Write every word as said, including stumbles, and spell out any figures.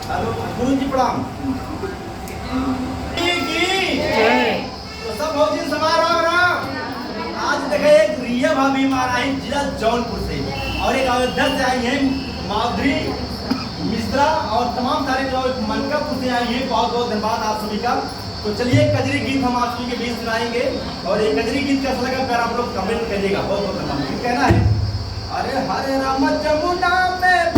हेलो, गुरु जी प्रणाम। की जय। तो सब भौजी समारोह रहा। आज देखे एक रिया भाभी हमारा है जिला जौनपुर से, और एक अयोध्या से आई है माधुरी मिश्रा, और तमाम सारे जो मनकापुर से आई है। बहुत बहुत धन्यवाद आप सभी का। तो चलिए, कजरी गीत हम आप सभी के बीच सुनाएंगे, और ये कजरी गीत कैसा लगा, प्यारा, आप लोग कमेंट करिएगा। बहुत बहुत धन्यवाद। कहना है, अरे हरे राम जमुना में